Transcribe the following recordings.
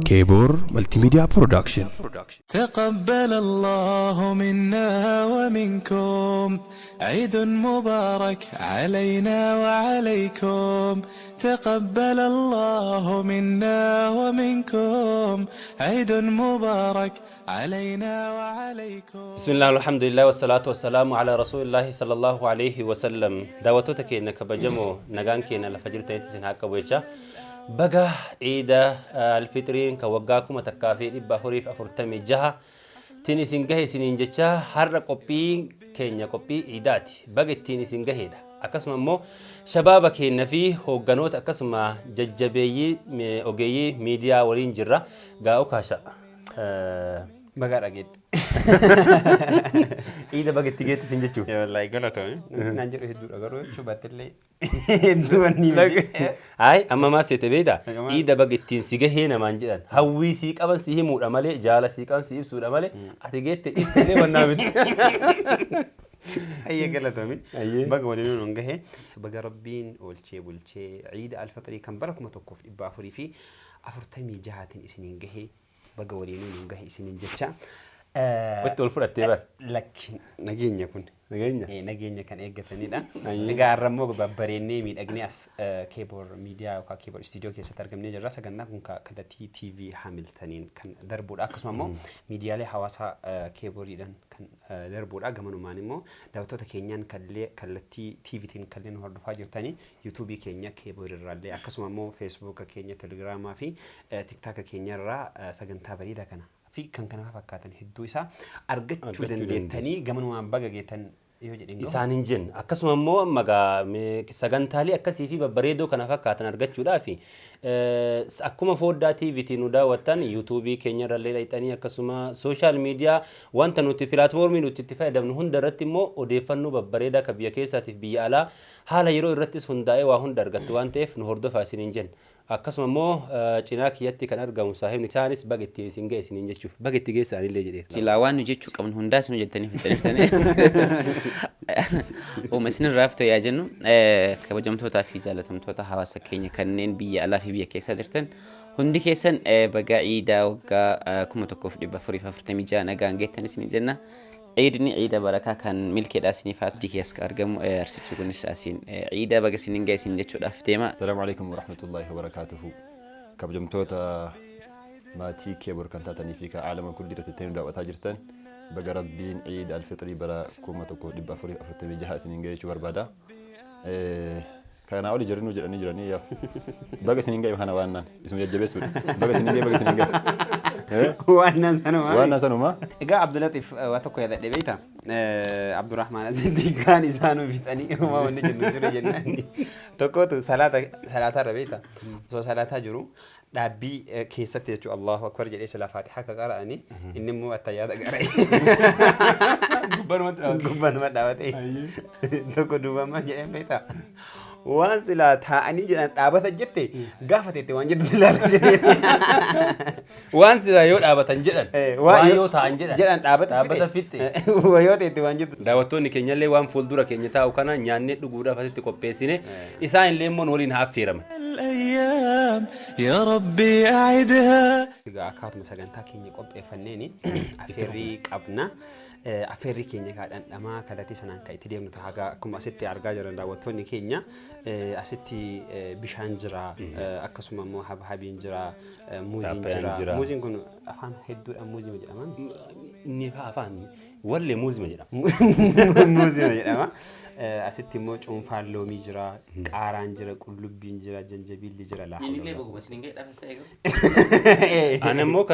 Keebor Multimedia Production. تقبل الله منا ومنكم، عيد مبارك علينا وعليكم. تقبل الله منا ومنكم، عيد مبارك علينا وعليكم. بسم الله، الحمد لله، والصلاة والسلام على رسول الله صلى الله عليه وسلم. Daawwattoota keenya kabajamoo, nagaan keenya lafa jirtanitti isin haa qabu jecha, baga Ciida Alfixiriin kan waggaa 1446 tiin isin gahe isiniin jecha, har'a qophii keenya qophii iidaati, baga ittiin isin gaheedha. Akkasuma immoo shabaaba keenya fi hoogganoota, akkasuma jajjabeeyyii ogeeyyii miidiyaa waliin jirra. Gaa'u kaasha. Bagaa dhageette. Iida baga itti geetti isin jechuuf. Wallaahi galatoomi. Naan jedhu hedduudha, garuu jechuu baattillee hedduu wanni miti. Hayi, amma maa seete beektaa? Dhagamaa. Iida baga ittiin si gahee namaan jedhan. Hawwii sii qaban si himuudha malee, jaala sii qaban si ibsuudha malee, ati geette dhiiste mannaa miti. Hayyee, galatoomi. Hayyee. Baga waliin nuun gahe. Baga Rabbiin oolchee bulchee Ciida Alfaxirii kan bara 1446n isiniin gahe, baga waliin nuun gahe isiniin jecha. Itti ol fudhattee bar. Lakki, nageenya kun. Nageenya. Nageenya kan eeggatanidha. Hayyee. Egaa har'a immoo babbareennee miidhagnee as Keeboor Miidiyaa yookaan Keeboor Istiidiyoo keessatti argamnee jirra. Sagantaan kun kallattii TV Hamiltoniin kan darbudha. Akkasuma immoo miidiyaalee hawaasaa Keebooriidhaan kan darbudha. Gamanumaan immoo daawwattoota keenyaan kallattii TVtiin kanneen hordofaa jirtanii YouTubeii keenya Keeboor irraallee, akkasuma immoo Facebooka keenya, Telegiraamaa fi TikToka keenya irraa sagantaa bareedaa kana fi kan kana fakkaatan hedduu isaa argachuu Argachuu dandeettanii, gamanumaan baga geettan yoo jedhin gahu. Isaan hin jenne. Akkasuma immoo amma gaa sagantaalee akkasii fi babbareedoo kana fakkaatan argachuudhaaf akkuma foddaa TVtiin nu daawwattan, YouTubeii keenya irrallee dhaqxanii, akkasuma social media wanta nuti platformii nuti itti fayyadamnu hunda irratti immoo odeeffannoo babbareedaa kan biyya keessaatiif biyya alaa haala yeroo irrattis hundaa'ee waa hunda argattu waan ta'eef, nu hordofaa isiniin jenna. Akkasuma immoo cinaa kiyyatti kan argamu saahibni isaanis baga ittiin isin ga'e isiniin jechuuf, baga itti geessaanillee jedheera. Silaa waan nu jechuu qabnu hundaas nu jettanii fixxaniirtanii. Uuma isinirraa haftoo yaa jennu, kabajamtootaa fi jaalatamtoota hawaasa keenya kanneen biyya alaa fi biyya keessaa jirtan hundi keessan, baga ciidaa waggaa 1446 nagaan geettan isinii jenna. Ciidni ciida barakaa kan milkeedhaa isiniif haa ta'u. Keessa argamu arsichi kunis asiin ciida baga isiniin ga'e isin jechuudhaaf deema. السلام عليكم ورحمة الله وبركاته. Kabajamtoota maatii Keebor kan taatanii fi kan عالم kulli irratti ta'anii daawwataa jirtan, baga Rabbiin Ciid Alfixrii bara 1446 isiniin ga'e jechuu barbaada. Kanaa oli jirinu jedhanii jiranii, yaa baga isiniin ga'e kana waan naan isuma jajjabeessuudha. Baga isiniin ga'e, baga isiniin ga'e. Waan nan sanuma. Waan naan sanuma. Egaa Abdulaxiif, waa tokko yaadadhe beektaa? Abdurrahmaan asitti kaan isaanuu fixanii uumaa wanni jennu jiru jennaan. Tokkotu salaata salaatarra beektaa? Osoo salaataa jiru dhaabbii keessatti jechuun الله أكبر jedhee sila Faatihaa akka qara'anii, inni immoo attayyaata qara'e. Gubbanumatti dhaabate. Gubbanuma dhaabate. Tokko duubamaa jedheen beektaa? Waan silaa taa'anii jedhan dhaabata jette gaafa teette waan jettu silaa jedheen. Waan silaa yoo dhaabatan jedhan, waan yoo ta'an jedhan jedhan dhaabata dhaabbata fixxe. Yoo teette waan jettu. Daawwattoonni keenyallee waan fuuldura keenya taa'u kana nyaannee dhuguudhaaf asitti qopheessine, isaan illee immoo nu waliin haa affeeraman. الأيام يا ربي أعدها. Egaa akkaatuma sagantaa keenya qopheeffanneeni affeerrii qabna. Affeerrii keenya kaa dhandhamaa kallattii sanaan kan itti deemnu ta'a. Egaa akkuma asitti argaa jiran daawwattoonni keenya, asitti bishaan jira, akkasuma immoo habhabiin jira, muuziin Paappayaan jira. Jira. Muuziin kun afaan hedduudhaan muuzii jedhama. Inni afaan wallee muuzima jedhama. Muuzii jedhama. Asitti immoo cuunfaan loomii jira, qaaraan jira, qullubbiin jira, janjabiilli jira. Laa Inni illee hawla baguma isiniin ga'e dhaafas ta'e garuu. Ani immoo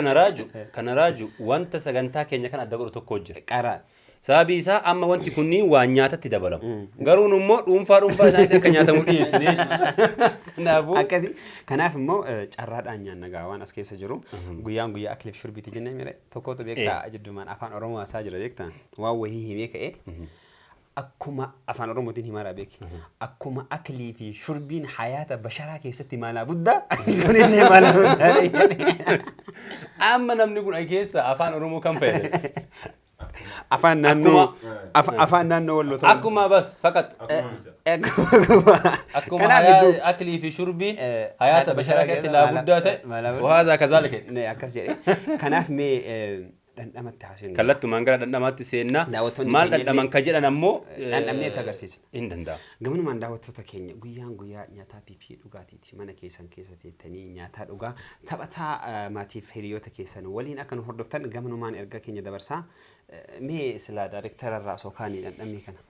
kana raaju wanta sagantaa keenya kan adda godhu tokko jira. Qara. Sababii isaa amma wanti kunniin waan nyaatatti dabalamu. Garuu nu immoo dhuunfaa dhuunfaa isaaniitti akka nyaatamu dhiyeessine jechuudha. Kanaafuu Akkasi. Kanaaf immoo carraadhaan nyaanna gaa waan as keessa jiru. Guyyaan guyyaa akiliif shurbiiti jennee mire tokkotu beektaa, jiddumaan afaan Oromoo haasaa jira beektaa. Waan wahii himee ka'ee akkuma afaan Oromootiin himaadha beeki. Akkuma aklii fi shurbiin hayaata basharaa keessatti maalaa guddaa, kunillee maalaa guddaa. Amma namni kun keessa afaan Oromoo kan fayyadame? Afaan naannoo Akkuma Afaan naannoo Walloo ta'uu. Akkuma bas faqat. Akkuma Kanaaf hayaa hedduu aklii fi shurbiin hayaata hayaata basharaa basharaa keessatti laa guddaa ta'e. Wahaadhaa kazaalika. Ne, akkas jedhe. Kanaaf mee dhandhamatti haasofnu. Kallattumaan gara dhandhamaatti seennaa. Daawwattoonni Maal keenya dhandhaman ka jedhan ammoo dhandhamnee itti agarsiisna. Hin danda'amu. Gamanumaan daawwattoota keenya, guyyaan guyyaa nyaataa fi dhugaatiiti. Mana keessan keessa teettanii nyaataa dhugaa taphataa maatiif hiriyoota keessan waliin akka nu hordoftan gamanumaan ergaa keenya dabarsaa. Mee silaa daayirektara irraa osoo kaanii dhandhamee kana.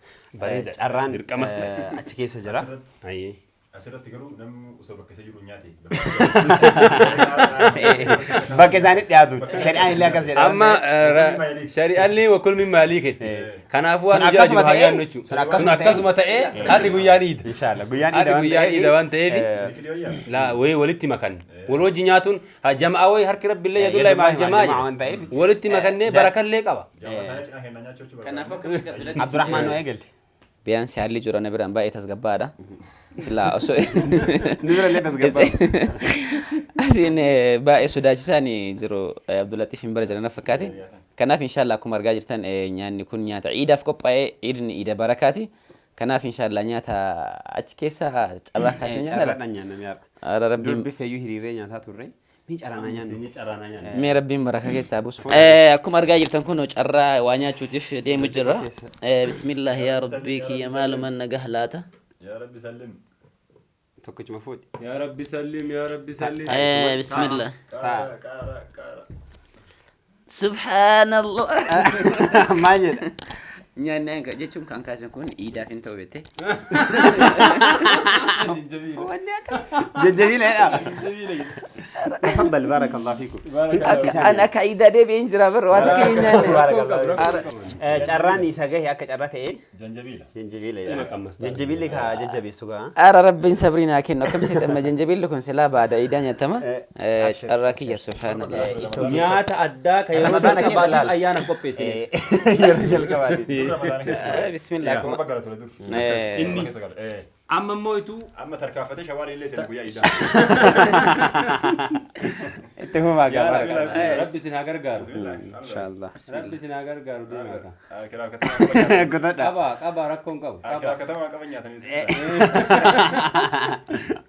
Bareeda. Carraan Dirqamas ta'e. achi keessa jira. Ayyee. Asirratti garuu namni osoo bakka isa jiru nyaate. Bakka isaanitti dhiyaatu. Shari'aan illee akkas jedha. Amma shari'aallee wakul min maalii ketti. Kanaafuu waan Sun nu jala akkasuma jiru haa ta'ee- nyaannu jechuudha. sun akkasuma Sun akkasuma ta'ee har'i guyyaan iida. Inshallah guyyaan Har'i iida waan guyyaan iida waan ta'eef ta'eef laa wayii walitti makan. Wal wajji nyaatuun haa jama'a wayii harki rabbillee yadullahi maal yadullahi jamaa maal waan ta'eef. jedha. Walitti makannee barakallee qaba. Kanaafuu akkamitti Abdulatiif Abdurrahmaan nu eegalte. Biyyaansi haalli jiru ana biraan baay'ee tasgabbaadha. Silaa osoo Nu bira illee tasgabbaadha. Asiin baay'ee sodaachisaan jiru Abdulatiif hin bara jiran fakkaate. Kanaaf inshallah akkuma argaa jirtan nyaanni kun nyaata iidaaf qophaa'ee, iidni iida barakaati. Kanaaf inshallah nyaata achi keessa carraa kaasee nyaanna. Carraadhaan nyaanname har'a. Ara rabbiin Dur bifeeyyuu hiriiree nyaataa turre. Mee carraanaa nyaannu. Carraanaa nyaanna. Mee rabbiin baraka keessaa buusu. Akkuma argaa jirtan kun carraa waa nyaachuutiif deemu jirra. Bismillah, yaa rabbii kiyya maaluman nagah laata. Yaa Rabbi sallim. Tokkichuma fuudhi. Yaa Rabbi sallim, yaa Rabbi sallim. Bismillah. Qaara, qaara, qaara. Subhaanallah. Maal jedha? Nyaanni anka jechuun kan kaasan kun iidaaf hin ta'u beekte. Jajjabiila jedha. تفضل، بارك الله فيكم. An akka iidaa deebi'een jira barra waan akka hin nyaanne. Carraan isa gahe akka carraa ta'ee Janjabiila. janjabiila jedha. Janjabiilli ka jajjabeessu gaa. Ara rabbiin sabrii naa kennu, akkam seet amma janjabiilli kun silaa baada iidaa nyaatama. Carraa kiyya, subhaanallah. Nyaata addaa kan yeroo Ramadaana keessa jalqabaatiif laala. ayyaana qopheessine. Yeroo jalqabaati. Ramadaana keessa. Bismillah. Torba gara ture dur. Inni Keessa gara. amma immoo ituu Amma tarkaanfatee shawaal illee seena guyyaa iidaa. Itti fufaa gaa, Rabbi baarakallah. Rabbi isin haa gargaaru. Inshallah. Rabbi isin haa gargaaru, deemaa ka. Kiraaf katamaa qaba nyaatan. Kutadha. Qaba qaba, rakkoon qabu. Qaba. Kiraaf katamaa qaba nyaatanii.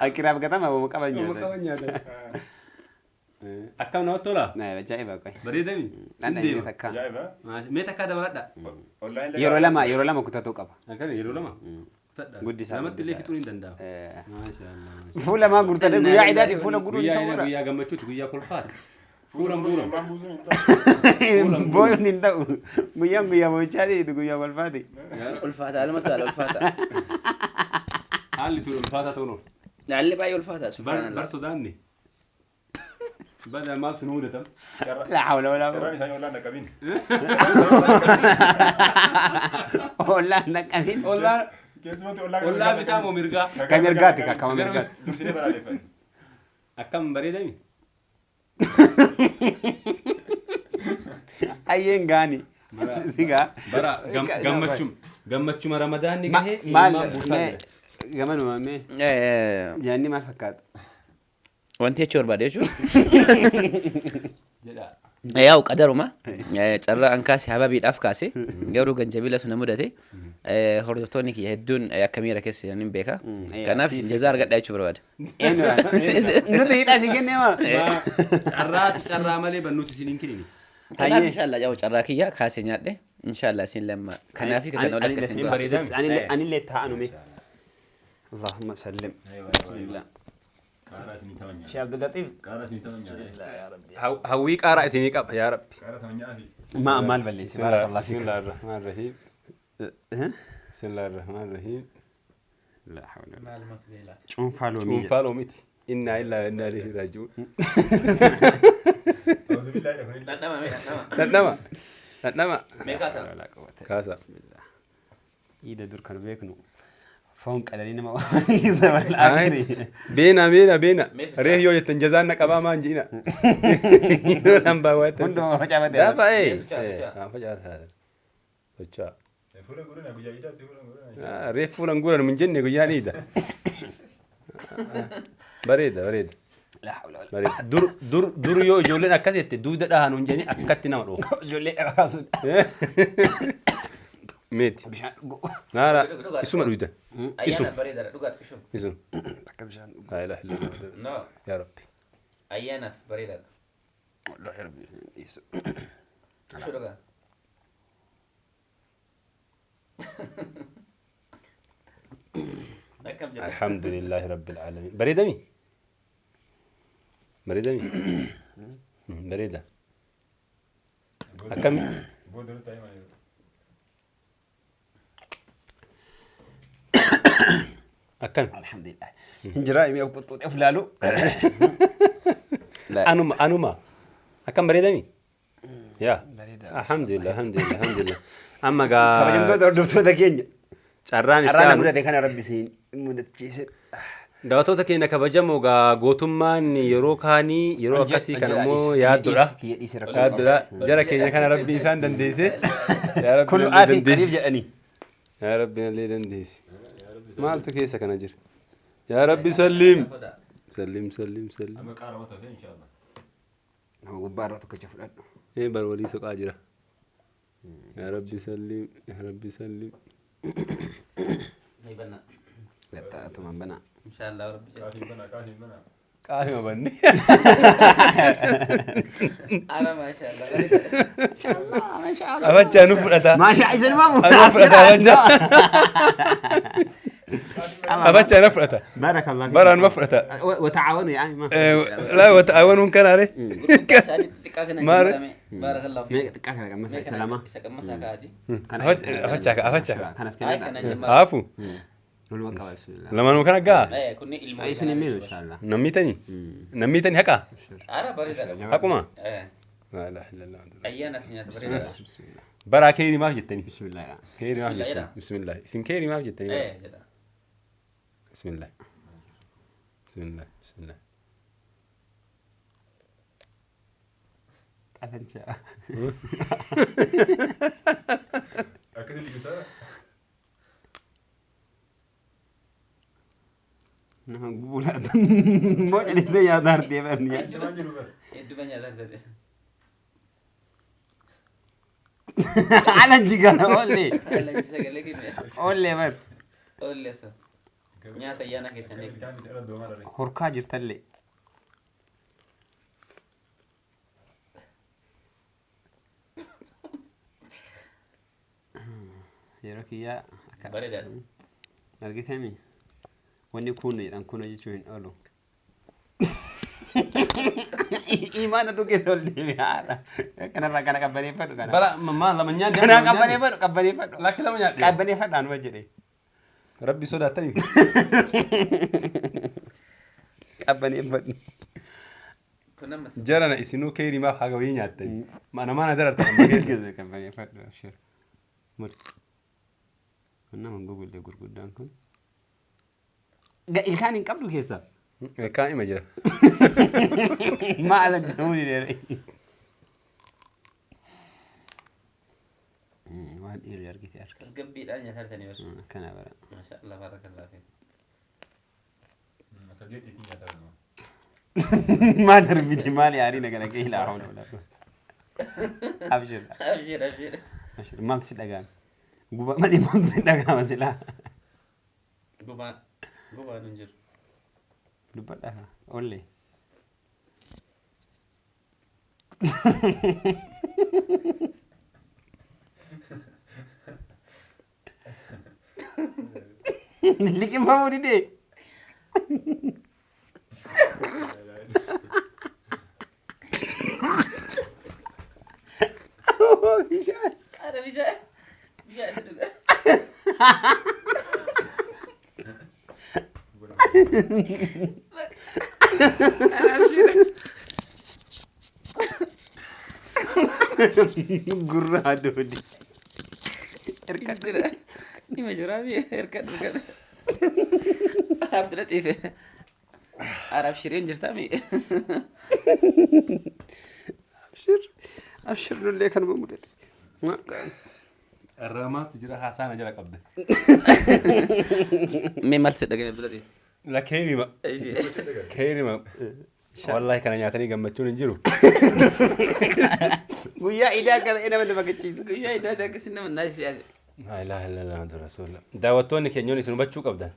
Akiraaf gatama wama qaban nyaatan. Akkam namatti tola? Ajaa'iba qoy. Bareedami? Dhandhamee takka. Ajaa'iba. Mee takkaa dabaladha. Online Yeroo lama kutatuu qaba. Akkana yeroo lama? Kutadha. Guddisaa, Lamatti illee guddisaa. fixuun hin danda'amu. Maashaallah. Fuula maa guurtanii guyyaa iidaati fuula guuruun Guyyaa ta'uura. guyyaa gammachuuti, guyyaa kolfaati. Fuuran buuran. Booyuun hin ta'u. Guyyaan guyyaa boo'ichaati, guyyaa kolfaati. Ulfaata almatu ala ulfaata. Haalli tun ulfaataa ta'uun oolu. Haalli baay'ee ulfaata, Bar subhaanallah. sodaanne. Bada maal sun mudatam. لا حول ولا Carraan قوة. isaanii ollaan dhaqqabin. Ollaan dhaqqabin. Ollaan Keessumatti ollaa ollaa bitaa moo mirgaa? Ka mirgaati ka kama mirgaati. Dursinee balaaleffanne. Akkam bareedami? Ayyeen gaani. Sigaa. Bara gammachuma ramadaanni gahee Maal ilmaan buusaa mee jira. gamanuma mee nyaanni maal fakkaata? Wanti jechuu barbaade jechuun. Jedha. Yaa'u qadaruma carraa an kaase hababiidhaaf kaase, garuu ganjabila sun na mudate. Hordoftoonni kiyya hedduun akka miira keessa jiran hin beeka. Kanaaf jazaa argadhaa jechuu barbaada. Nuti hidhaa si kennee maa? Carraati carraa malee bannuuti isin hin kennine. Kanaaf inshallah yaa'u carraa kiyya kaase nyaadhe, inshallah isin lamma kanaafi kan ol akka isin godha. Bareedami. Anillee taa'anume. اللهم سلم، بسم الله. Qaaraa isinii tamanyaa. Sheekh Abdul Latif. Qaaraa isinii tamanyaa. Hawwii qaaraa isinii qaba yaa Rabbi. Qaaraa tamanyaa fi. ما maal balleessi? بارك الله فيك. بسم الله الرحمن الرحيم. بسم الله الرحمن الرحيم. لا حول ولا cuunfaa loomii jedha. Cuunfaa loomiti. إنا لله وإنا إليه راجعون. أعوذ بالله kunillee. Dhandhama. Dhandhama. Kaasa. Bismillah. Iida dur kan beeknu foon qalanii nama isa bal'aafiri. Beena beena beena. Reef yoo jettan jazaan na qabaa maan ji'ina. Yeroo lambaa waa jettan. Hunduma facaafate. Daafa ee. Facaafate. Socho'a. Fuula guurina guyyaa iidaatti fuula guurina. Reef fuulan guuran mun jenne guyyaan iida. Bareeda bareeda. لا حول ولا Bareeda. Dur dur dur yoo ijoolleen akkas jette duuda dhahan hun jedhanii akkatti nama dhoofu. Ijoollee dhabaa sun. Meeti. Bishaan dhuguu. Naara isuma dhuydan. Ayyaana bareedaadha dhugaati ishoo. Isuma. Akka bishaan dhuguu. Laa ilaaha illallah. No. Yaa Rabbi. Ayyaanaaf bareedaadha. Wallaahi Rabbi dhiisu. Ishoo dhugaa. Akkam jedha. Alhamdulillahi Rabbil Aalamiin. Bareedami? Bareedami? Bareeda. Akkami? Akkami? Alhamdulillah. Hin jiraa himee of qoxxooxee of laalu. Anuma anuma. Akkam bareedami? Yaa. Bareeda. Alhamdulillah alhamdulillah alhamdulillah. Amma gaa Kabajamtoota hordoftoota keenya. carraan itti Carraa na aanu. mudate kana Rabbi siin mudachiise. Daawwattoota keenya kabajamoo gaa gootummaan yeroo kaanii yeroo akkasii kana immoo yaaddoodha. Kiyya dhiise rakkoo. Yaaddoodha. Jara keenya kana Rabbi isaan dandeesse. Yaa Rabbi Kun nallee aatiin qaliif dandeesse. jedhanii. Yaa Rabbi nallee dandeesse. Maaltu keessa kana jira? Yaa Rabbi salliim. Salliim salliim salliim. Nama gubbaa irraa tokkicha fudhadhu. Ee bar walii soqaa jira. Yaa Rabbi salliim. Yaa Rabbi salliim. Ni banna. Gaxxaatumaan banaa. Inshaallah Rabbi jedha. Qaafima banne. Ara maashaallah bareedaadha. Afachaa nu fudhata. Maashaa isin maamu. Anuma fudhata afachaa. Afachaa na fudhata. Barakallah. Bara anuma fudhata. وتعاونوا يا عمي ما Laa wata'aawanuun kanaare. Gurgurtaa isaanii xixiqqaa kana Maare. jedhame. Baarakallahu fiik. xiqqaa kana qammasaa isa lama. Isa qammasaa kaa'ati. Afachaa afachaa. Kanas Ay kana kennadha. jemma. Haafu. Walumaa qaba bismillah. Lamaanuu kana gaa. Eh kunni ilmoo. Isin hin miidhu inshaallah. Nammiitanii? Nammiitanii haqa? Ara bareedaadha. Haquma? Eh Laa ilaaha illallah. ayyaanaaf nyaata bareedaadha. Bismillah. Baraa keerii maaf jettanii? Bismillah. Keerii maaf Bismillah jettanii? Bismillah. Isin keerii maaf jettanii? Eh jedha. Bismillah. Bismillah. Bismillah. Qalancha. Nama gubuu laata. Boca lisnee nyaata artee barni. Hedduu nyaata argate. Alanchi kana oollee. Alanchi sagalee kenne. Oollee bar. Oollee so. Nyaata ayyaana keessanii. Horkaa jirtallee. Yeroo kiyyaa akka Bareedaadha. argitemi wanni kun jedhan kun jechuu hin oolu. Imaanatu keessa ol deeme haadha. Kanarraa kana qabbaneeffadhu kana. Bara maal lama nyaanne? Kana qabbaneeffadhu qabbaneeffadhu. Lakki lama nyaadhe. Qabbaneeffadhu anuma jedhe. Rabbi sodaattanii. Qabbaneeffadhu. Kun amma Jarana isinuu keerii maaf haga wayii nyaattanii? Mana maana darartan amma keessa. Qabbaneeffadhu abshir. Mur. Kun nama gugullee gurguddaan kun. Ilkaan hin qabdu keessa. Ilkaan ima jira. Maal jedhamu ni dheere. Waan dhiirri argite arga. tasgabbiidhaan nyaata argatanii barsu. Akkana bara. Maashaallah baarakallahu fiik. Maal darbite maal yaarii nagana kee ilaa hawla wala quwwata. Abshir. Abshir abshir. Abshir maaltu si dhaga'ame? Guba malee maaltu si dhaga'ama silaa? Gubaan gubaan hin jiru. Dubbadhaa oollee. Liqimfamuu didee. Bishaan. Ara bishaan. Bishaan dhugaa. Ara abshir. Gurra adoodi. Jira. Ima jira mi hirkadhu hirkadhu. Abdulatiif. Ara abshiriin jirtaa mi? Abshir. Abshir lollee kanuma mudate. Ramaatu jira haasaa na jala qabda. Mee maaltu si dhaga'ame Abdulatiif? La keerima. Keerima. Wallahi kana nyaatanii gammachuun hin jiru. Guyyaa idaa akka ta'e nama nama gachiisa. Guyyaa idaa akkasii nama naasise. Laa ilaaha illallah Muhammadu Rasuulullah. Daawwattoonni keenyoon isin hubachuu qabdan.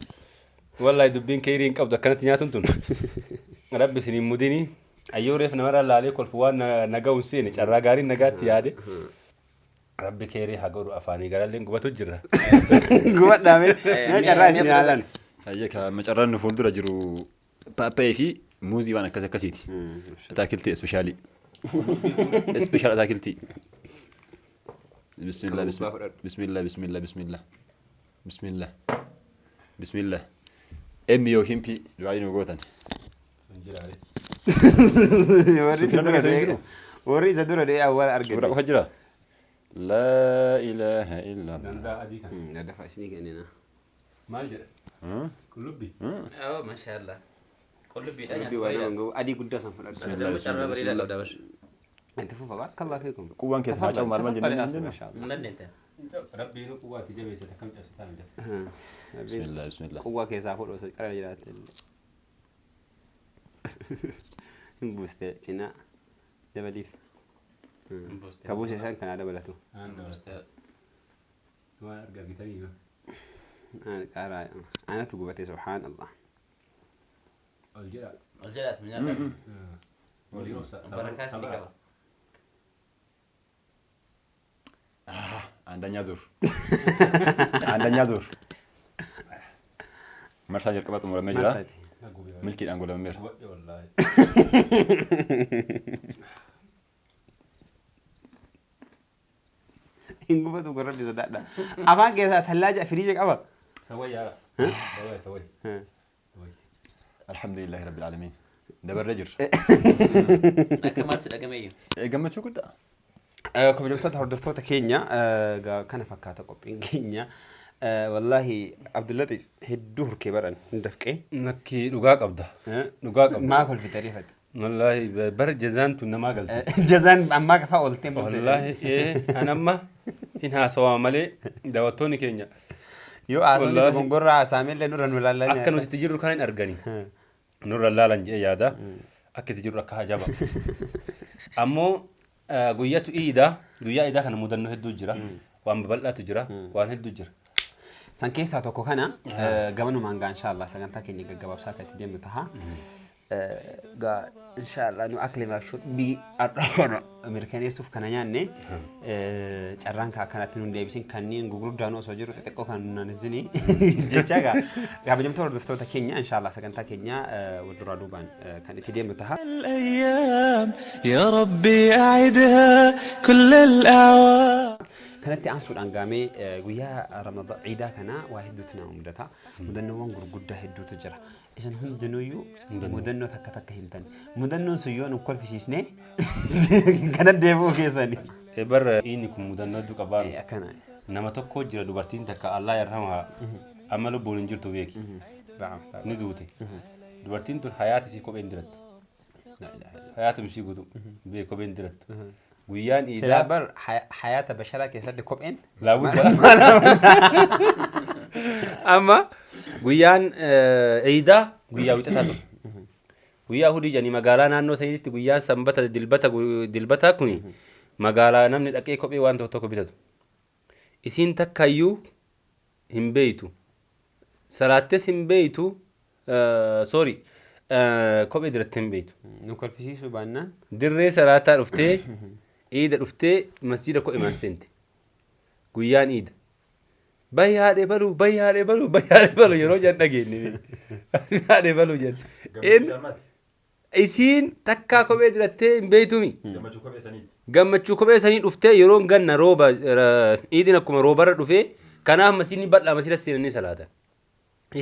Wallaahi dubbiin keeyrii hin qabdu akkanatti nyaatuun tun. Rabbi isin hin mudini. Ayyoo reef namarraa laalee kolfu waan na ga'u hin seene carraa gaariin nagaatti yaade. Rabbi keerii haa godhu afaanii garalleen gubatu jira. Gubadhaa mee. Mee carraa isin haalan. Hayyee ka macarraan nu fuuldura jiru paappayee fi muuzii waan akkas akkasiiti. Ataakiltii ispeeshaalii. Ispeeshaal ataakiltii. Bismillah bismillah bismillah bismillah bismillah bismillah bismillah. M yookiin P du'aa nu gootan. Warri isa dura Filannoo keessa hin jiru? Warri isa dura dee'ee awwaala Suura argate. qofa jira. Laa ilaaha illallah. Dandaa adii kana. Daddafa isinii kennina. Maal jedha? Qullubbii. Oh, mashallah. Qullubbiidha Rabbi nyaata waan nama bareedaa. hin gahu adii guddaa san fudhadha. Bismillah, Carraa bismillah, bareedaa bismillah. qabda bar. Itti fufa barakallahu fiikum. Quwwaan keessan haa cabu maal maal jennee hin jennu? Hin dandeette. Rabbi nu quwwaati jabeessite akkam cabsitaa miti. Bismillah bismillah. Quwwaa keessaa fuudhu osoo qara jiraatte. Hin buuste cinaa dabaliif. Ka buuse isaan kanaa dabalatu. Waan arga argitanii. Qara anatu gubate subhaanallah. Ol jedha. Ol jedhaati nyaata. Walii obsa. Barakaas ni qaba. አንደኛ ዙር አንደኛ ዙር Marsaan jalqaba xumuramee jira. Milkiidhaan godhameera. Gubadhe wallaahi. Hin gubatu kun rabbi sodaadha. Afaan keessaa tallaaja firiija qaba. Sawai yaara. Sawai sawai. Sawai. Alhamdulillahi rabbil aalamiin. Dabarree jirra. Akka maaltu dhagameeyyu? Gammachuu guddaa. Kabajamtoota hordoftoota keenya egaa kana fakkaata qophiin keenya. Wallaahi Abdullaxiif hedduu hurkee baran hin dafqee. Nakki dhugaa qabda. Dhugaa qabda. Maa kolfite riifate. Wallaahi bara jazaan tun namaa galte. Jazaan ammaa kafaa ooltee bulte. Wallaahi an amma hin haasawaa malee daawwattoonni keenya Yoo haasofni Wallaahi. dogongorraa haasaamillee nurra nu ilaallan. akka nuti itti jirru kan hin argani. Nurra laalan jedhee yaada. Akka itti jirru akka ajaba. Ammoo guyyatu iidaa guyyaa iidaa kana mudannoo hedduu jira. Waan babal'aatu jira. Waan hedduu jira. San keessaa tokko kana gamanumaan gaa inshaallah sagantaa keenya gaggabaabsaa kan itti deemnu taha. Gaa inshaallah nu aklimaaf shurbii har'a kana mirkaneessuuf kana nyaanne carraan kaa akkanatti nun deebisin kanneen gurguddaan osoo jiru xixiqqoo kan nun isinii jecha gaa kabajamtoota hordoftoota keenya inshaallah sagantaa keenya wal duraa duubaan kan itti deemnu taha. الأيام يا ربي أعدها كل الأعوام Kanatti aansuudhaan gaamee guyyaa Ramadaa ciidaa kana waa hedduutu nama mudata. Mudannoowwan gurguddaa hedduutu jira. Isin hundinuyyuu mudannoo takka takka himtan. Mudannoon sun yoo nu kolfisiisne kana deebi'uu keessani. Bara inni kun mudannoo hedduu qabaa. Akkana. Nama tokko jira dubartiin takka Allah yarhamuha amma lubbuun hin jirtu beeki. Ni duute. Dubartiin tun hayaati isii kophee hin dirattu. Hayaatu ishii guutu beek kophee hin dirattu. Guyyaan Silaa iidaa bar hayaata basharaa keessatti kopheen laabudda. Amma guyyaan iidaa guyyaa wixataa ture. Guyyaa hudii jedhanii magaalaa naannoo saniitti guyyaan sanbata dilbata dilbataa kuni magaalaa namni dhaqee kophee waan tokko tokko bitatu. Isiin takkayyuu hin beeytu. Salaattes hin beeytu. Sorry kophee dirattee hin beeytu. Nu kolfisiisuu baannaan Dirree salaataa dhuftee iida dhuftee masjiida kophee seente. Guyyaan iida. Bayi haadhee baluu bayi haadhee baluu bayi haadhee baluu yeroo jedhan dhageenye. Haadhee baluu jedhan. Isiin takkaa kophee dirattee hin beeytumi. Gammachuu kophee saniiti. Gammachuu kophee sanii dhuftee yeroon ganna rooba iidin akkuma roobarra dhufee kanaaf masiinni bal'aa masiina seenanii salaatan.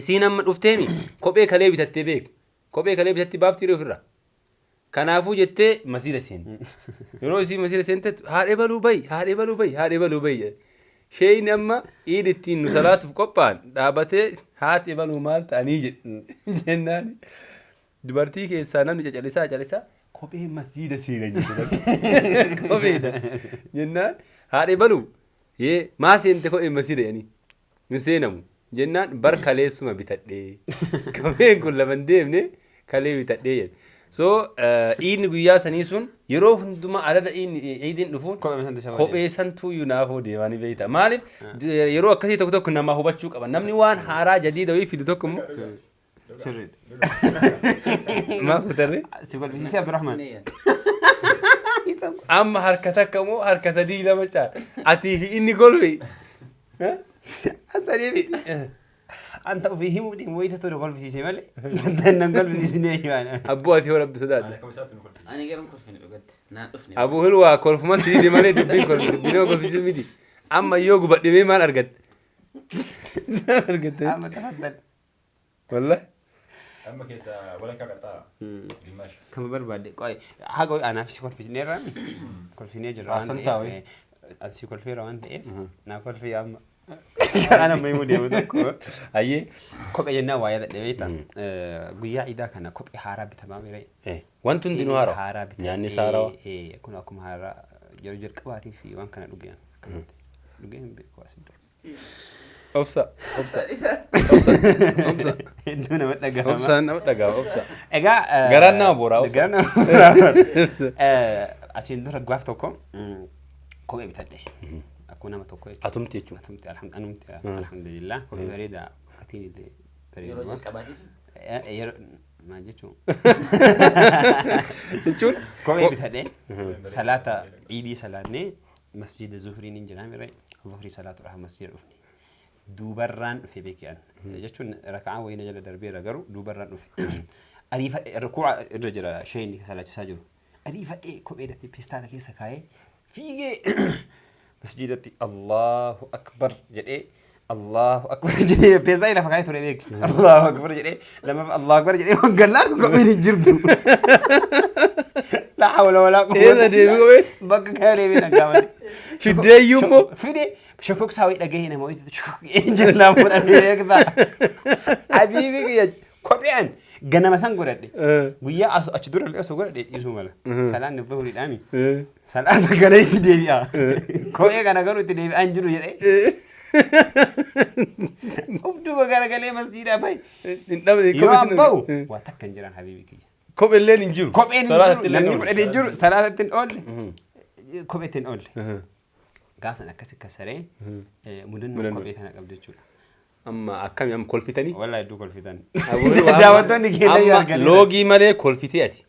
Isiin amma dhufteemi kophee kalee bitattee beeku. Kophee kalee bitatti baaftii ofirra. Kanaafuu jettee masiila seente. Yeroo isiin masiila seente haadhee baluu bayi haadhee baluu bayi haadhee baluu bayi jedhe. Sheeyni amma iid ittiin nu salaatuuf qophaa'an dhaabatee haati baluu maal ta'anii jedhe jennaan dubartii keessaa namni cacalisaa cacalisaa kophee masjiida seenan jedhe kopheedha jennaan haadhee baluu yee maa seente kophee masjiida jedhanii hin seenamu jennaan bar kaleessuma bitadhee kopheen kun lafa hin deemne kalee bitadhee jedhe. So iidni guyyaa sanii sun yeroo hundumaa adada iidni iidiin dhufuun Kophee santu isa kophee santuu yunaafoo deemaa ni beekta. Maaliif yeroo akkasii tokko tokko nama hubachuu qaba. Namni waan haaraa jadiida wayii fidu tokko immoo Sirriidha. maaf kutarree? Si kolfisiisee Abdurrahman. Amma harka takka moo harka sadii lama caala. Atii fi inni kolfe. Asanii miti. Anta ofii himuu deemu wayita ture kolfisiise malee. Nan kolfisiisnee himaana. Abboo ati hoo rabbi sodaadha. Ani garuu kolfine dhugatti. Naan dhufne. Abuu Hilwaa kolfuma siidhi malee dubbiin kolfi dubbiin hoo kolfisuu miti. Amma yoo gubadhimee maal argatte? Maal argatte? Amma tafaddal. Wallahi. Amma keessa walakkaa qaxxaa. Gimaash. Kama barbaadde qoy haga anaaf si kolfisneerra kolfinee jirra waan Baasan ta'eef taa'u, an si kolfeera waan ta'eef naa kolfee amma karaan amma himuu deemu tokko Hayyee. kophee jennaan waa yaadadhe beekta guyyaa iidaa kana kophee haaraa bitamaa mire Wanti hundinuu haaraa. Haaraa bitadhee Nyaanni haarawaa. Kun akkuma haaraa yeroo jalqabaatiif waan kana dhugeen akkanatti dhugee hin beeku as iddoo. Obsa, obsa, obsa, obsa. Hedduu nama dhagahama. Obsaan nama dhagahama, obsa. Egaa Garaan nama boora, obsa. Garaan nama boora. Asiin dura gaaf tokko kophee bitadhe. Akkuma nama tokko jechuudha. Atumti jechuudha. Atumti anumti alhamdulillah kophee bareedaa gatiin illee Yeroo bareeduma. jalqabaatiif. Yeroo maal jechuun Jechuun kophee bitadhe salaata iidii salaannee masjida zuhriin hin jiraa mire zuhrii salaatuudhaaf masjida dhufne. Duubarraan dhufe beeki'an jechuun raka'aan wayina jala darbeera garuu duubarraan dhufe. Ariifadhe rukuu'a irra jira sheen salaachisaa jiru. Ariifadhee kophee dafee peestaala keessa kaa'ee fiigee masjidatti Allahu Akbar jedhee Allahu Akbar jedhee peestaala lafa kaa'ee ture beeki. Allahu Akbar jedhee lammaffaa Allahu Akbar jedhee hogganaan kopheen hin jirtu. La hawla wala quwwata. Eessa deemi kopheen? Bakka kana deemee na gaafate. Fiddeeyyuu immoo? Fide shokoksaa wayii dhagahee nama wayiitu shokokee jennaan fudhatee beektaa. Habiibi kiyya kopheen ganama san godhadhe. Guyyaa achi dura illee osoo godhadhe dhiisuu mala. Salaanni zuhuriidhaami. Salaata kana itti deebi'a. Kophee kana garuu itti deebi'aa hin jiru jedhee. Of duuba garagalee masjiidaa bahe. Hin dhabne Yoo kophee an sin bahu waa takka hin jiran habiibi kiyya. Kophee illeen hin jiru. Kopheen hin Salaatatti jiru illee namni hin fudhatee hin jiru salaatatti hin oolle. Kopheetti hin oolle. Gaaf san akkasi kasaree mudannoo Mudannoo. kophee kana qabdu jechuudha. Amma akkami amma kolfitanii? Wallahi hedduu kolfitan. Abuu Hilwaa amma- Daawwattoonni keenya yoo amma argan. loogii malee kolfitee ati.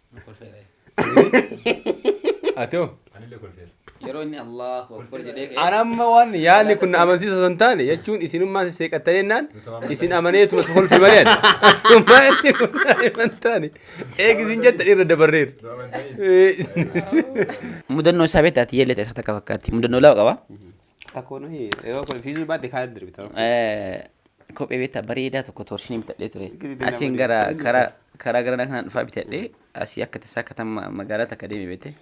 Ati hoo? Anillee kolfeera. Yeroo inni Allahu Akbar jedhee ka'e. An amma waan yaadni kun na amansiisa osoo hin taane jechuun isinummaa seeqattanii jennaan isin amaneetuma si kolfi malee ani. Ammaa inni kun na hin taane eegi isin jettan irra dabarreera. Mudannoo isaa beektaa ati yeellee ta'e takka fakkaatti. Mudannoo lama qaba. Takkoon yoo kolfiisuu baatte kaan darbita. Kophee beektaa bareedaa tokko toorshinii bitadhee ture. Asiin gara karaa karaa gara kanaan dhufaa bitadhee asii akka tasaa katama magaalaa takka deeme beekte.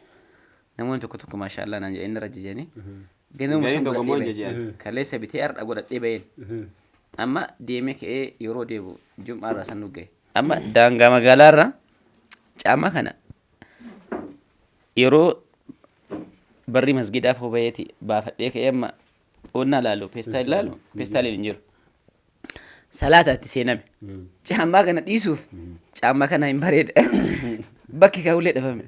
Namoonni tokko tokko maashaallah naan jedhanii narra jijanii. Ganama Gariin sun tokko immoo godhadhee hin bahe. jajan. Kaleessa bitee har'a godhadhee baheen. Amma deemee ka'ee yeroo deebu jum'aa irraa san dhuge. Amma daangaa magaalaa irra caammaa kana yeroo barri masgidaaf hobayeeti baafadhee ka'ee amma onnaa laalu peestaal laalu peestaaliin hin jiru. Salaata itti seename. Caammaa kana dhiisuuf caammaa kana hin bareeda. Bakki kaa'ullee dhabame.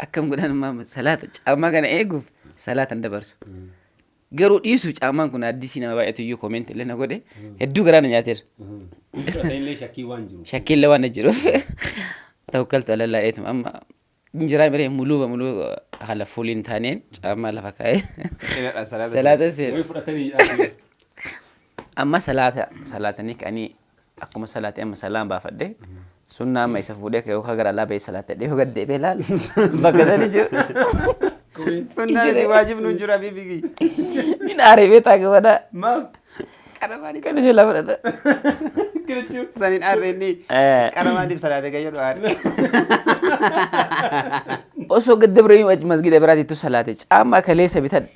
Akkam godhan maama salaata caammaa kana eeguuf salaata hin dabarsu. Garuu dhiisuuf caammaan kun addisii nama baay'atu iyyuu koomenti illee na godhe hedduu garaa na nyaateera. Shakkii waan jiru. Shakkiin waan na jiruuf tawakkaltu alallaa eetuma amma injiraa miree muluu muluu haala fuuliin taaneen caammaa lafa kaa'ee salaata seena. Fudhatanii Amma salaata salaatanii ka'anii akkuma salaatee amma salaan baafadhe sunnaa amma isa fuudhee ka'ee yookaan gara alaa ba'ee salaatadhee yoo gad deebi'ee ilaalu bakka sani jiru. Sunnaan itti waajibnu hin jiru habiibi kiyya. Inni aaree beektaa gabaadhaa. Maaf? Kan ishee lafa fudhata. Saniin aarree inni qaramaaniif salaatee kan jedhu aarree. Osoo gad dabree masgida biraatiitu salaate caammaa kaleessa bitadhe.